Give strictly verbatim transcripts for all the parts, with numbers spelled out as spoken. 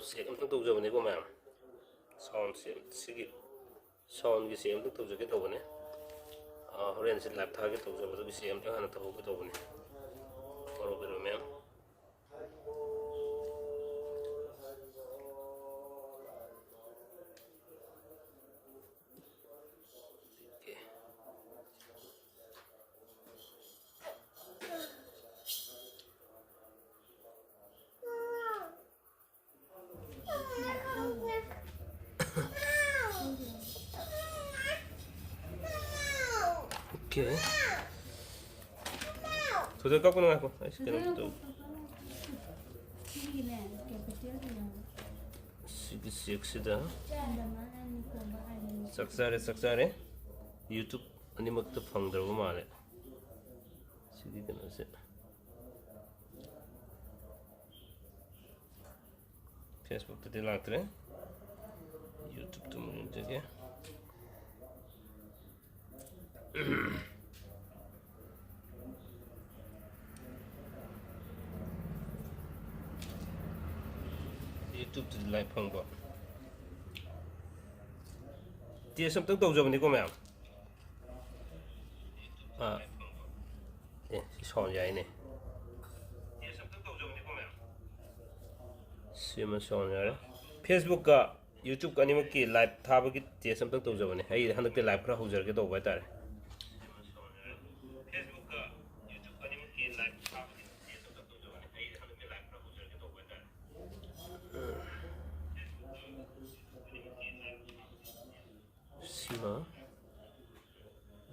Check ꯑꯝꯇꯪ ꯇꯧꯖꯕꯅꯤꯀꯣ ꯃꯌꯥꯝ꯫ ꯁꯥꯎꯟꯁꯦ ꯁꯤꯒꯤ ꯁꯥꯎꯟꯒꯤ ꯆꯦꯛ ꯑꯝꯇꯪ ꯇꯧꯖꯒꯦ ꯇꯧꯕꯅꯦ꯫ ꯑꯥ, ꯍꯣꯔꯦꯟꯁꯦ ꯂꯥꯏꯞ ꯊꯥꯒꯦ ꯇꯧꯖꯕꯗꯨꯒꯤ ꯆꯦꯛ ꯑꯝꯇꯪ ꯍꯥꯟꯅ ꯇꯧꯍꯧꯒꯦ ꯇꯧꯕꯅꯦ꯫ ꯃꯔꯨꯞ ꯃꯌꯥꯝ꯫ Okay. ꯊꯣꯏꯊꯣꯏ ꯀꯛꯄꯅꯨ, ꯉꯥꯏꯈꯣ꯫ ꯑꯩꯁ, ꯀꯩꯅꯣꯝꯇ ꯇꯧ꯫ ꯁꯤꯒꯤ ꯆꯦꯛꯁꯤꯗ꯫ ꯆꯥꯛ ꯆꯥꯔꯦ, ꯆꯥꯛ ꯆꯥꯔꯦ꯫ YouTube ꯑꯅꯤꯃꯛꯇ ꯐꯪꯗ꯭ꯔꯕ ꯃꯥꯜꯂꯦ ꯁꯤꯒꯤ ꯀꯩꯅꯣꯁꯦ꯫ Facebook ꯇꯗꯤ ꯂꯥꯛꯇ꯭ꯔꯦ꯫ YouTube ꯇ ꯑꯃꯨꯛ ꯌꯦꯡꯖꯒꯦ꯫ YouTube ꯇꯗꯤ ꯂꯥꯏꯚ ꯐꯪꯕ꯫ Test ꯑꯝꯇꯪ ꯇꯧꯖꯕꯅꯤꯀꯣ ꯃꯌꯥꯝ꯫ ꯑꯥ꯫ ꯑꯦ, ꯁꯤ ꯁꯥꯎꯟ ꯌꯥꯏꯅꯦ꯫ ꯁꯤꯃ ꯁꯥꯎꯟ ꯌꯥꯔꯦ꯫ Facebook ꯀ YouTube ꯀ ꯑꯅꯤꯃꯛꯀꯤ ꯂꯥꯏꯚ ꯊꯥꯕꯒꯤ ꯇꯦꯁ ꯑꯝꯇꯪ ꯇꯧꯖꯕꯅꯦ꯫ ꯑꯩ ꯍꯟꯗꯛꯇꯤ ꯂꯥꯏꯚ ꯈꯔ ꯍꯧꯖꯔꯒꯦ ꯇꯧꯕ ꯍꯥꯏꯇꯥꯔꯦ꯫ ꯁꯤꯃ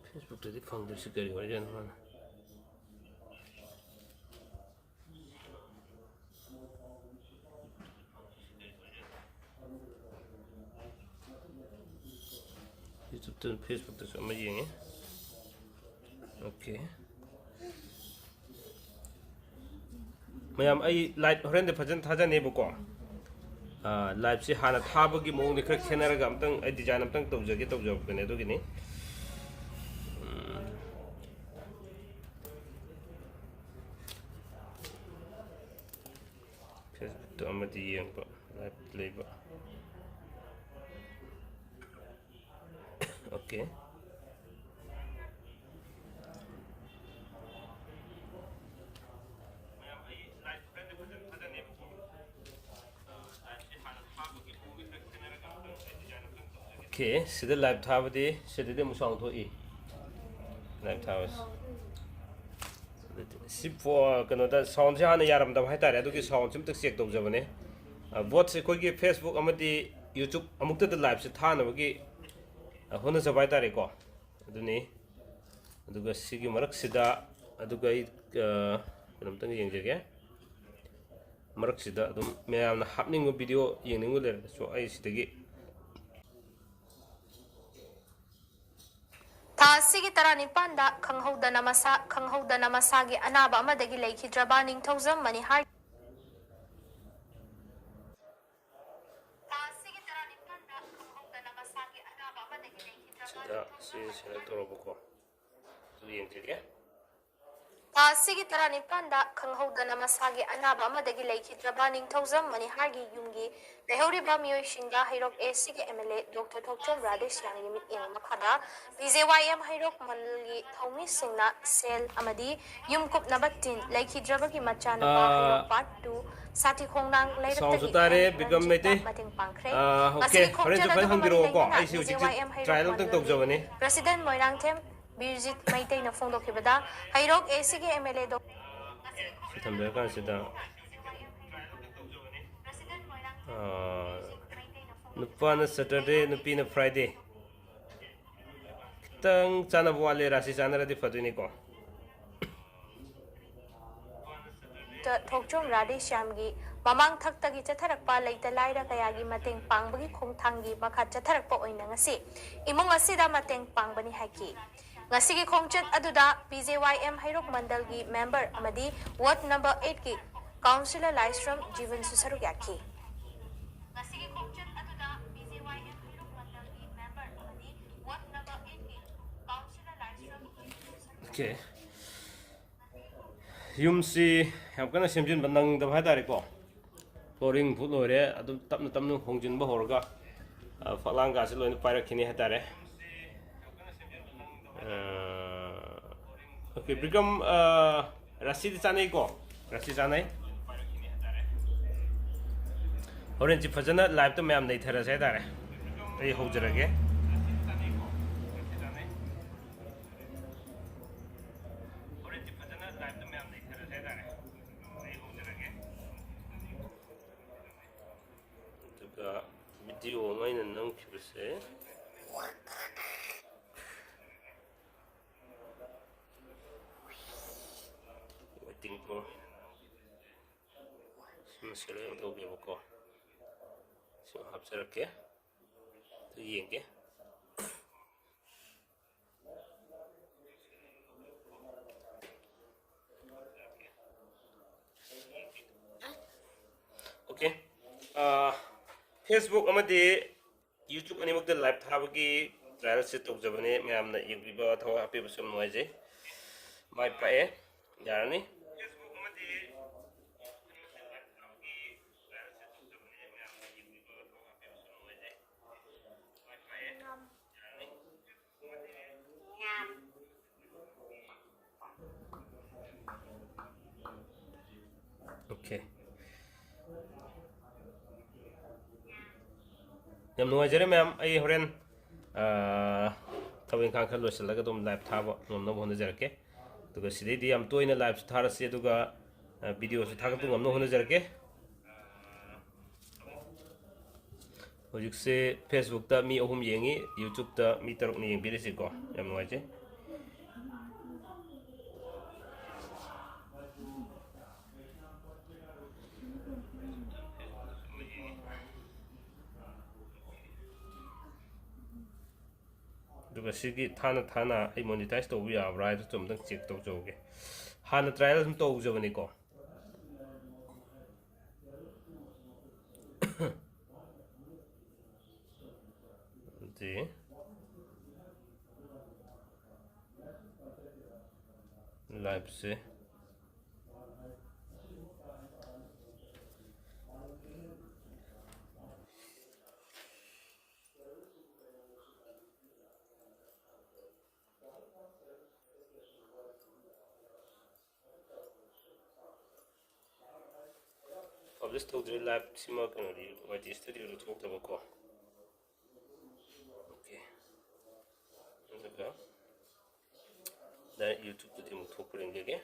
Facebook ꯇꯗꯤ ꯐꯪꯗ꯭ꯔꯤꯁꯤ ꯀꯔꯤ ꯑꯣꯏꯖꯥꯠꯅꯣ ꯃꯥꯅ? YouTube ꯇ, Facebook ꯇꯁꯨ ꯑꯃ ꯌꯦꯡꯉꯦ꯫ Okay꯫ ꯃꯌꯥꯝ, ꯑꯩ ꯂꯥꯏꯚ ꯍꯣꯔꯦꯟꯗꯤ ꯐꯖꯅ ꯊꯥꯖꯅꯦꯕꯀꯣ꯫ ꯑꯥ, ꯂꯥꯏꯚꯁꯤ ꯍꯥꯟꯅ ꯊꯥꯕꯒꯤ ꯃꯑꯣꯡꯗꯤ ꯈꯔ ꯈꯦꯠꯅꯔꯒ ꯑꯝꯇꯪ ꯑꯩ ꯗꯤꯖꯥꯏꯟ ꯑꯝꯇꯪ ꯇꯧꯖꯒꯦ ꯇꯧꯖꯕꯅꯦ, ꯑꯗꯨꯒꯤꯅꯤ꯫ ꯎꯝ꯫ Facebook ꯑꯃꯗꯤ ꯌꯦꯡꯕ, live ꯂꯩꯕ꯫ Okay. Okay, ꯁꯤꯗ live ꯊꯥꯕꯗꯤ ꯁꯤꯗꯗꯤ ꯑꯃꯨꯛ sound ꯊꯣꯛꯏ꯫ Live ꯊꯥꯕꯁꯤ꯫ ꯁꯤ ꯐꯣ-, ꯀꯩꯅꯣꯗ soundꯁꯦ ꯍꯥꯟꯅ ꯌꯥꯔꯝꯗꯕ ꯍꯥꯏꯇꯥꯔꯦ, ꯑꯗꯨꯒꯤ soundꯁꯤ ꯑꯝꯇ check ꯇꯧꯖꯕꯅꯦ꯫ ꯑ, ꯚꯣꯠꯁꯦ ꯑꯩꯈꯣꯏꯒꯤ Facebook ꯑꯃꯗꯤ YouTube ꯑꯃꯨꯛꯇꯗ liveꯁꯦ ꯊꯥꯅꯕꯒꯤ, ꯑ, ꯍꯣꯠꯅꯖꯕ ꯍꯥꯏꯇꯥꯔꯦꯀꯣ꯫ ꯑꯗꯨꯅꯤ꯫ ꯑꯗꯨꯒ ꯁꯤꯒꯤ ꯃꯔꯛꯁꯤꯗ, ꯑꯗꯨꯒ ꯑꯩ, ꯑ, ꯀꯩꯅꯣꯝꯇꯪ ꯌꯦꯡꯖꯒꯦ꯫ ꯃꯔꯛꯁꯤꯗ ꯑꯗꯨꯝ ꯃꯌꯥꯝꯅ ꯍꯥꯞꯅꯤꯡꯕ video ꯌꯦꯡꯅꯤꯡꯕ ꯂꯩꯔꯒꯁꯨ ꯑꯩ ꯁꯤꯗꯒꯤ ꯊꯥ ꯑꯁꯤꯒꯤ ꯇꯔꯥꯅꯤꯄꯥꯟꯗ ꯈꯪꯍꯧꯗꯅ ꯃꯁꯥ, ꯈꯪꯍꯧꯗꯅ ꯃꯁꯥꯒꯤ ꯑꯅꯥꯕ ꯑꯃꯗꯒꯤ ꯂꯩꯈꯤꯗ꯭ꯔꯕ ꯅꯤꯡꯊꯧꯖꯝ ꯃꯅꯤꯍꯥꯔ꯫ ꯊꯥ ꯑꯁꯤꯒꯤ ꯇꯔꯥꯅꯤꯄꯥꯟꯗ ꯈꯪꯍꯧꯗꯅ ꯃꯁꯥꯒꯤ ꯑꯅꯥꯕ ꯑꯃꯗꯒꯤ ꯂꯩꯈꯤꯗ꯭ꯔꯕ ꯁꯤꯗ ꯅꯤꯡꯊꯧꯖꯝ ꯁꯤ ꯃꯅꯤꯍꯥꯔ꯫ Select ꯇꯧꯔꯕꯀꯣ꯫ ꯑꯗꯨ ꯌꯦꯡꯖꯒꯦ꯫ ꯊꯥ ꯑꯁꯤꯒꯤ ꯇꯔꯥꯅꯤꯄꯥꯟꯗ ꯈꯪꯍꯧꯗꯅ ꯃꯁꯥꯒꯤ ꯑꯅꯥꯕ ꯑꯃꯗꯒꯤ ꯂꯩꯈꯤꯗ꯭ꯔꯕ ꯅꯤꯡꯊꯧꯖꯝ ꯃꯅꯤꯍꯥꯔꯒꯤ ꯌꯨꯝꯒꯤ ꯂꯩꯍꯧꯔꯤꯕ ꯃꯤꯑꯣꯏꯁꯤꯡꯗ ꯍꯩꯔꯣꯛ A Cꯒꯤ MLA Doctor ꯊꯣꯛꯆꯣꯝ ꯔꯥꯙꯦꯁ꯭ꯌꯥꯝꯒꯤ ꯃꯤꯠꯌꯦꯡ ꯃꯈꯥꯗ BJYM ꯍꯩꯔꯣꯛ ꯃꯟꯗꯜꯒꯤ ꯊꯧꯃꯤꯁꯤꯡꯅ ꯁꯦꯜ ꯑꯃꯗꯤ ꯌꯨꯝ ꯀꯨꯞꯅꯕ ꯇꯤꯟ ꯂꯩꯈꯤꯗ꯭ꯔꯕꯒꯤ ꯃꯆꯥꯅꯨꯄꯥ ꯑꯥ, ꯍꯩꯔꯣꯛ Part Two ꯁꯥꯊꯤ ꯈꯣꯡꯅꯥꯡ ꯁꯥꯎꯟꯁꯨ ꯂꯩꯔꯛꯇꯒꯤ ꯇꯥꯔꯦ, ꯈꯦꯟ ꯕꯤꯀꯝ ꯔꯟꯖꯤꯠꯅ ꯃꯩꯇꯩ꯫ ꯃꯇꯦꯡ ꯄꯥꯡꯈ꯭ꯔꯦ꯫ ꯑꯥ, okay, ꯉꯁꯤꯒꯤ ꯍꯣꯔꯦꯟꯁꯨ ꯈꯣꯡꯆꯠ ꯐꯖꯅ ꯑꯗꯨꯒ ꯃꯔꯤ ꯍꯪꯕꯤꯔꯛꯑꯣꯀꯣ꯫ ꯂꯩꯅꯅ ꯑꯩꯁꯦ ꯍꯧꯖꯤꯛꯁꯦ BJYM ꯍꯩꯔꯣꯛ trial ꯑꯝꯇꯪ ꯃꯟꯗꯜꯒꯤ ꯇꯧꯖꯕꯅꯦ꯫ President Moirangthem ꯕꯤꯔꯖꯤꯠ ꯃꯩꯇꯩꯅ ꯐꯣꯡꯗꯣꯛꯈꯤꯕꯗ, Heirok A Cꯒꯤ MLA ꯗꯣ ꯁꯤ ꯊꯝꯖꯔꯀꯥꯟꯁꯤꯗ, ꯑꯥ, ꯅꯨꯄꯥꯅ Saturday, ꯅꯨꯄꯤꯅ Friday꯫ ꯈꯤꯇꯪ ꯆꯥꯟꯅꯕ ꯋꯥꯠꯂꯦ, ꯔꯥꯁꯤ ꯆꯥꯟꯅꯔꯗꯤ ꯐꯗꯣꯏꯅꯤꯀꯣ꯫ ꯊꯣꯛꯆꯣꯝ ꯔꯥꯙꯦꯁ꯭ꯌꯥꯝꯒꯤ ꯃꯃꯥꯡ ꯊꯛꯇꯒꯤ ꯆꯠꯊꯔꯛꯄ ꯂꯩꯇ ꯂꯥꯏꯔ ꯀꯌꯥꯒꯤ ꯃꯇꯦꯡ ꯄꯥꯡꯕꯒꯤ ꯈꯣꯡꯊꯥꯡꯒꯤ ꯃꯈꯥ ꯆꯠꯊꯔꯛꯄ ꯑꯣꯏꯅ ꯉꯁꯤ ꯏꯃꯨꯡ ꯑꯁꯤꯗ ꯃꯇꯦꯡ ꯄꯥꯡꯕꯅꯤ ꯍꯥꯏꯈꯤ꯫ ꯉꯁꯤꯒꯤ ꯈꯣꯡꯆꯠ ꯑꯗꯨꯗ BJYM ꯍꯩꯔꯣꯛ ꯃꯟꯗꯜꯒꯤ member ꯑꯃꯗꯤ ward number eightꯀꯤ councillor ꯂꯥꯏꯁ꯭ꯔꯝ ꯖꯤꯕꯟꯁꯨ ꯁꯔꯨꯛ ꯌꯥꯈꯤ꯫ ꯉꯁꯤꯒꯤ ꯈꯣꯡꯆꯠ ꯑꯗꯨꯗ BJYM ꯍꯩꯔꯣꯛ ꯃꯟꯗꯜꯒꯤ member ꯑꯃꯗꯤ ward number eightꯀꯤ councillor ꯂꯥꯏꯁ꯭ꯔꯝ ꯖꯤꯕꯟꯁꯨ ꯁꯔꯨꯛ ꯌꯥꯈꯤ꯫ Okay꯫ ꯌꯨꯝꯁꯤ ꯌꯥꯝ ꯀꯟꯅ ꯁꯦꯝꯖꯤꯟꯕ ꯅꯪꯗꯕ ꯍꯥꯏꯇꯥꯔꯦꯀꯣ꯫ Flooring ꯐꯨꯠ ꯂꯣꯏꯔꯦ, ꯑꯗꯨꯝ ꯇꯞꯅ ꯇꯞꯅ ꯍꯣꯡꯖꯤꯟꯕ ꯍꯧꯔꯒ, ꯑ, ꯐꯛꯂꯥꯡꯒꯥꯁꯦ ꯂꯣꯏꯅ ꯄꯥꯏꯔꯛꯈꯤꯅꯤ ꯍꯥꯏꯇꯥꯔꯦ꯫ ꯑ, OK, ꯕꯤꯀ꯭ꯔꯝ, ꯑ, ꯔꯁꯤꯗꯤ ꯆꯥꯅꯩꯀꯣ? ꯔꯁꯤ ꯆꯥꯅꯩ꯫ ꯍꯣꯔꯦꯟꯁꯤ ꯐꯖꯅ live ꯇ ꯃꯌꯥꯝ ꯅꯩꯊꯔꯁꯦ ꯍꯥꯏꯇꯥꯔꯦ꯫ ꯑꯩ ꯍꯧꯖꯔꯒꯦ꯫ ꯍꯣꯔꯦꯟꯁꯤ ꯐꯖꯅ live ꯇ ꯃꯌꯥꯝ ꯅꯩꯊꯔꯁꯦ ꯍꯥꯏꯇꯥꯔꯦ꯫ ꯑꯩ ꯍꯧꯖꯔꯒꯦ꯫ ꯑꯗꯨꯒ video ꯑꯃ ꯑꯩꯅ ꯅꯝꯈꯤꯕꯁꯦ꯫ Waiting for. ꯁꯤꯃ select ꯇꯧꯒꯦꯕꯀꯣ꯫ ꯁꯤꯃ ꯍꯥꯞꯆꯔꯛꯀꯦ꯫ ꯑꯗꯨ ꯌꯦꯡꯒꯦ꯫ OK꯫ ꯑ, Facebook ꯑꯃꯗꯤ YouTube ꯑꯅꯤꯃꯛꯇ live ꯊꯥꯕꯒꯤ trial ꯁꯦ ꯇꯧꯖꯕꯅꯦ꯫ ꯃꯌꯥꯝꯅ ꯌꯦꯡꯕꯤꯕ, ꯊꯋꯥꯏ ꯍꯥꯞꯄꯤꯕꯁꯨ ꯌꯥꯝ ꯅꯨꯡꯉꯥꯏꯖꯩ꯫ ꯃꯥꯏ ꯄꯥꯛꯑꯦ꯫ ꯌꯥꯔꯅꯤ꯫ OK꯫ ꯌꯥꯝ ꯅꯨꯡꯉꯥꯏꯖꯔꯦ ꯃꯌꯥꯝ꯫ ꯑꯩ ꯍꯣꯔꯦꯟ, ꯑ, ꯊꯕꯛ ꯏꯪꯈꯥꯡ ꯈꯔ ꯂꯣꯏꯁꯤꯜꯂꯒ ꯑꯗꯨꯝ live ꯊꯥꯕ ꯉꯝꯅꯕ ꯍꯣꯠꯅꯖꯔꯛꯀꯦ꯫ ꯑꯗꯨꯒ ꯁꯤꯗꯩꯗꯤ ꯌꯥꯝ ꯇꯣꯏꯅ live ꯁꯨ ꯊꯥꯔꯁꯤ, ꯑꯗꯨꯒ, ꯑ, video ꯁꯨ ꯊꯥꯒꯠꯄ ꯉꯝꯅꯕ ꯍꯣꯠꯅꯖꯔꯛꯀꯦ꯫ ꯍꯧꯖꯤꯛꯁꯦ Facebook ꯇ ꯃꯤ ꯑꯍꯨꯝ ꯌꯦꯡꯉꯤ, YouTube ꯇ ꯃꯤ ꯇꯔꯨꯛꯅ ꯌꯦꯡꯕꯤꯔꯤꯁꯤꯀꯣ꯫ ꯌꯥꯝ ꯅꯨꯡꯉꯥꯏꯖꯩ꯫ ꯑꯗꯨꯒ ꯁꯤꯒꯤ ꯊꯥꯅ ꯊꯥꯅ ꯑꯩ monetize ꯇꯧꯕ ꯌꯥꯕ꯭ꯔꯥ ꯍꯥꯏꯗꯨꯁꯨ ꯑꯝꯇꯪ check ꯇꯧꯖꯍꯧꯒꯦ꯫ ꯍꯥꯟꯅ trial ꯑꯗꯨꯝ ꯇꯧꯖꯕꯅꯤꯀꯣ꯫ ꯁꯤ live ꯁꯦ ꯄꯕ꯭ꯂꯤꯁ ꯇꯧꯗ꯭ꯔꯦ, ꯂꯥꯏꯚ ꯁꯤꯃ ꯀꯩꯅꯣꯗꯤ, ꯋꯥꯏ ꯇꯤ ꯁ꯭ꯇꯨꯗꯤꯑꯣꯗ ꯊꯣꯛꯇꯕꯀꯣ꯫ ꯑꯣꯀꯦ, ꯑꯗꯨꯒ ꯗꯥꯏꯔꯦꯛ ꯌꯨꯇ꯭ꯌꯨꯕꯇꯗꯤ ꯑꯃꯨꯛ ꯊꯣꯛꯄ꯭ꯔꯥ ꯌꯦꯡꯖꯒꯦ꯫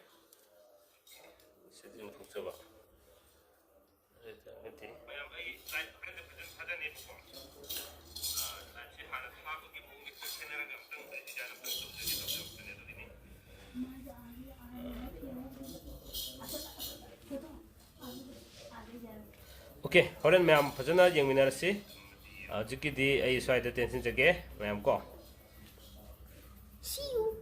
ꯁꯤꯗꯤ ꯑꯃꯨꯛ ꯊꯣꯛꯆꯕ꯫ ꯑꯗꯨ ꯑꯣꯏꯇꯥꯔꯒꯗꯤ ꯃꯌꯥꯝ ꯑꯩ ꯂꯥꯏꯚ ꯈꯔ ꯐꯖꯅ ꯊꯥꯗꯅꯦꯕꯀꯣ꯫ ꯂꯥꯏꯚꯁꯦ ꯍꯥꯟꯅ ꯊꯥꯕꯒꯤ ꯃꯑꯣꯡꯗ ꯈꯔ ꯈꯦꯠꯅꯔꯒ ꯑꯃꯨꯛꯇꯪ ꯑꯩ ꯗꯤꯖꯥꯏꯟ ꯑꯃꯇꯪ ꯇꯧꯖꯒꯦ ꯇꯧꯖꯔꯛꯄꯅꯦ ꯑꯗꯨꯒꯤꯅꯤ꯫ ꯑꯣꯀꯦ, ꯍꯣꯔꯦꯟ ꯃꯌꯥꯝ ꯐꯖꯅ ꯌꯦꯡꯃꯤꯟꯅꯔꯁꯤ꯫ ꯍꯧꯖꯤꯛꯀꯤꯗꯤ ꯑꯩ ꯁ꯭ꯋꯥꯏꯗ ꯇꯦꯟꯁꯤꯟꯖꯒꯦ ꯃꯌꯥꯝ ꯀꯣ꯫ See you.